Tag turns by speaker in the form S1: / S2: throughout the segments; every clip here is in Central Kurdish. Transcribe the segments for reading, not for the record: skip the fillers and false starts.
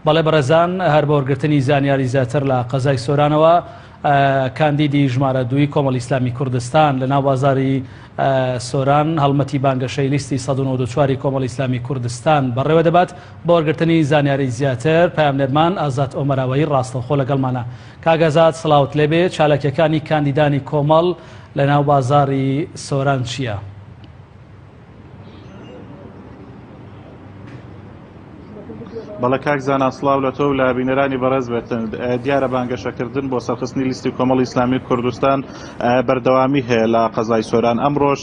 S1: بەڵێ بەڕێزان هەر بۆ وەرگرتنی زانیاری زیاتر لە قەزای سۆرانەوە کاندیدی ژمارە دووی کۆمەڵی ئیسلامی کوردستان لە ناو بازاری سۆران هەڵمەتی بانگەشەی لیستی 194 کۆمەڵی ئیسلامی کوردستان بەڕێوە دەبات بۆ وەرگرتنی زانیاری زیاتر پەیامنێرمان ئازاد ئۆمەراوەیی ڕاستەوخۆ لەگەڵمانە کاک ئازاد سڵاوت لێبێ چالاکیەکانی کاندیدانی کۆمەڵ لە ناو بازاری سۆران چییە؟
S2: بەڵێ کاک زانا سڵاو لە تۆ و لە بینەرانی بەڕێز بێتن دیارە بانگەشەکردن بۆ سەرخستنی لیستی کۆمەڵی ئیسلامی کوردستان بەردەوامی هەیە لە قەزای سۆران ئەمڕۆش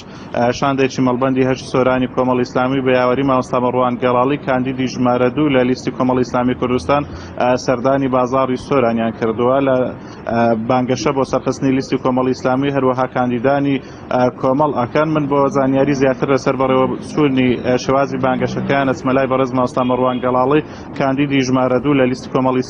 S2: شاندێکی مەڵبەندی هەشت سۆرانی کۆمەڵی ئیسلامی بە یاوەری مامۆستا مەڕوان گەڵاڵی کاندیدی ژمارە دوو لە لیستی کۆمەڵی ئیسلامی کوردستان سەردانی بازاڕی سۆرانیان کردووە لە بانگەشە بۆ سەرخستنی لیستی کۆمەڵی ئیسلامی هەروەها کاندیدانی کۆمەڵ ئەکەن من بۆ زانیاری زیاتر لەسەر بەڕێوەچوونی شێوازی بانگەشەکەیان ئەچمە لای بەڕێز مامۆستا مەڕوان گەڵاڵی کاندیدی ژمارە دوو لە لیستی کۆمەڵی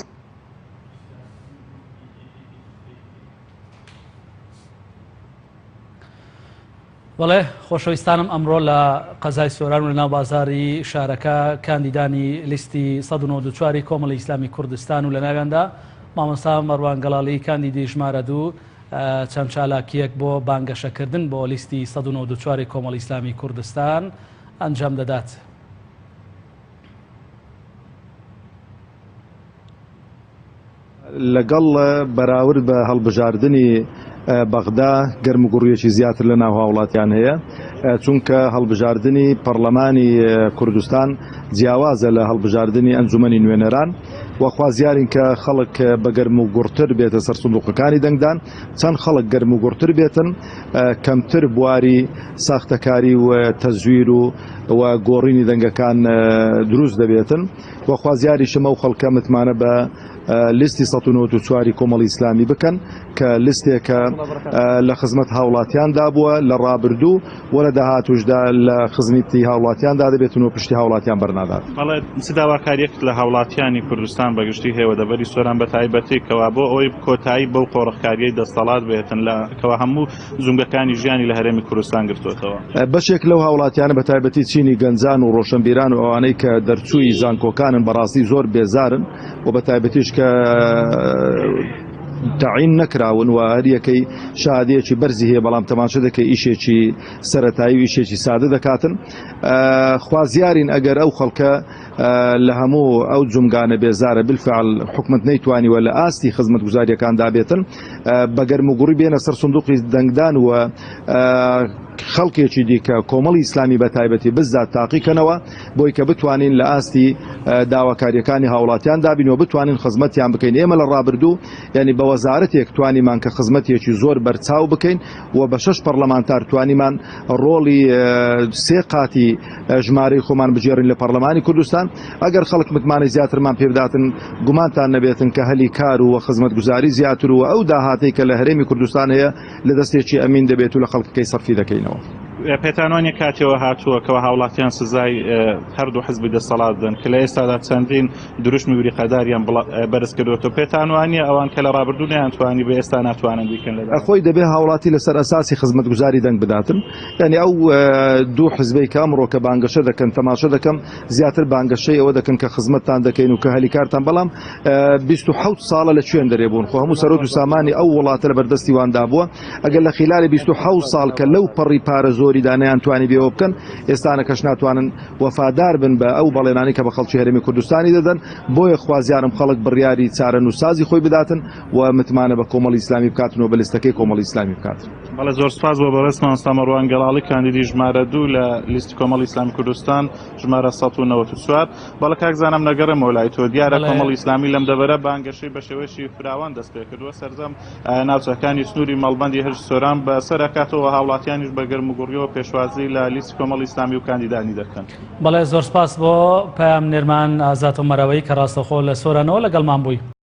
S1: بەڵێ خۆشەویستانم ئەمڕۆ لە قەزای سۆران و لە ناو بازاری شارەکە کاندیدانی لیستی 1940 کۆمەڵی ئیسلامی کوردستان و لە ناویاندا مامۆستا مەڕوان گەڵاڵی کاندیدی ژمارە دوو چەند چالاکییەک بۆ بانگەشەکردن بۆ لیستی 194 کۆمەڵی ئیسلامی کوردستان ئەنجام دەدات.
S3: لەگەڵ بەراورد بە هەڵبژاردنی بەغدا گەرموگوڕیەکی زیاتر لە ناو هاوڵاتیان هەیە چونکە هەڵبژاردنی پەرلەمانی کوردستان جیاوازە لە هەڵبژاردنی ئەنجومەنی نوێنەران و خوازیارین کە خەڵک بە گەرم و گوڕتر بێتە سەر سندوقەکانی دەنگدان چەند خەڵک گەرم و گوڕتر بێتن کەمتر بواری ساختەکاری و تەزویر و و گۆڕینی دەنگەکان دروست دەبێتن و خوازیاریشم ئەو خەڵکە متمانە بە لیستی 194 ی کۆمەڵی ئیسلامی بکەن کە لیستێکە لە خزمەت هاوڵاتیاندا بووە لە ڕابردوو و لە داهاتوشدا لە خزمیتی هاوڵاتیاندا دەبێتن و پشتی هاوڵاتیان بەرنادات.
S2: بەڵێ چ داواکاریەکت لە هاوڵاتیانی کوردستان بە گشتی هەیە و دەڤەری سۆران بە تایبەتی کەوا بۆ ئەوەی کۆتایی بەو قۆرخکاریەی دەستەڵات بێتن لە کەوا هەموو جومگەکانی ژیانی لە هەرێمی کوردستان گرتۆتەوە.
S3: بەشێک لەو هاوڵاتیانە بە تایبەتی چینی گەنجان و ڕۆشنبیران و ئەوانەی کە دەرچووی زانکۆکانن بەڕاستی زۆر بێزارن و بە تایبەتیش کە تەعین نەکراون و هەریەکەی شادەیەکی بەرزی هەیە بەڵام تەماشە دەکەی ئیشێکی سەتایی و ئیشێکی سادە دەکاتن خوازیارین ئەگەر ئەو خەڵکە لە هەموو ئەو جومگانە بێزارە بالفعل حکومەت نەیتوانیوە لە ئاستی خزمەتگوزاریەکاندا بێتن بە گەرموگوڕی بێنە سەر سندوقی دەنگدان و خەڵکێکی دیکە کۆمەڵی ئیسلامی بە تایبەتی بزات تاقیکەنەوە بۆی کە بتوانین لە ئاستی داواکاریەکانی هاوڵاتیان دابین و بتوانین خزمەتیان بکەین ئێمە لە ڕابردوو یعنی بە وەزارەتێک توانیمان کە خزمەتێکی زۆر بەرچاو بکەین و بە شەش پەرلەمانتار توانیمان ڕۆڵی سێ قاتی ژمارەی خۆمان بگێڕین لە پەرلەمانی کوردستان ئەگەر خەڵک متمانەی زیاترمان پێبداتن گومانتان نەبێتن کە هەلی کار و خزمەتگوزاری زیاتر و ئەو داهاتەی کە لە هەرێمی کوردستان هەیە لە دەستێکی ئەمین دەبێت و لە خەڵکەکەی سەرفی دەکەینەوە.
S2: پێتان وانیە کاتیەوە هاتووە کەوا هاوڵاتیان سزای هەردوو حزبی دەسەڵات بدەن کە لە ئێستادا چەندین دروشمی بریقەداریان بەرز کردووەتەوە پێتان وانیە ئەوان کە لە ڕابردوو نەیانتوانی بە ئێستا ناتوانن بیکەن لە
S3: خۆی دەبێ هاوڵاتی لەسەر ئەساسی خزمەتگوزاری دەنگ بداتن یعنی ئەو دوو حزبەی کە ئەمڕۆ کە بانگەشە دەکەن تەماشە دەکەم زیاتر بانگەشەی ئەوە دەکەن کە خزمەتتان دەکەین و کە هەلیکارتان بەڵام 27 ساڵە لە کوێن دەرێ بوون خۆ هەموو سەرۆت و سامانی ئەو وڵاتە لە بەردەستی واندا بووە ئەگەر لە خیلالی 27 ساڵ کە لەو پەڕی پارە زۆریدا نەیانتوانی بێوە بکەن ئێستانەکەش ناتوانن وەفادار بن بە ئەو بەڵێنانەی کە بە خەڵکی هەرێمی کوردستانی دەدەن بۆیە خوازیارم خەڵک بڕیاری چارەنووسسازی خۆی بداتن و متمانە بە کۆمەڵی ئیسلامی بکاتن و بە لیستەکەی کۆمەڵی ئیسلامی بکاتن.
S2: بەڵێ زۆر سوپاس بۆ بەڕێز مامۆستا مەڕوان گەڵاڵی کاندیدی ژمارە دوو لە لیستی کۆمەڵی ئیسلامی کوردستان ژمارە 194 بەڵێ کاک زانم نەگەڕێمەوە لای تۆ دیارە کۆمەڵی ئیسلامی لەم دەڤەرە بانگەشەی بە شێوەیەکی فراوان دەست پێ کردووە سەرجەم ناوچەکانی سنووری مەڵبەندی هەشت سۆران بەسەر ئەکاتەوە هاوڵاتیانیش بە گەرموگوڕیەوە پێشوازی لە لیستی کۆمەڵی ئیسلامی و کاندیدانی دەکەن.
S1: بەڵێ زۆر سپاس بۆ پەیامنێرمان ئازاد عومەرەوەی کە ڕاستەوخۆ لە سۆرانەوە لەگەڵمان بووی.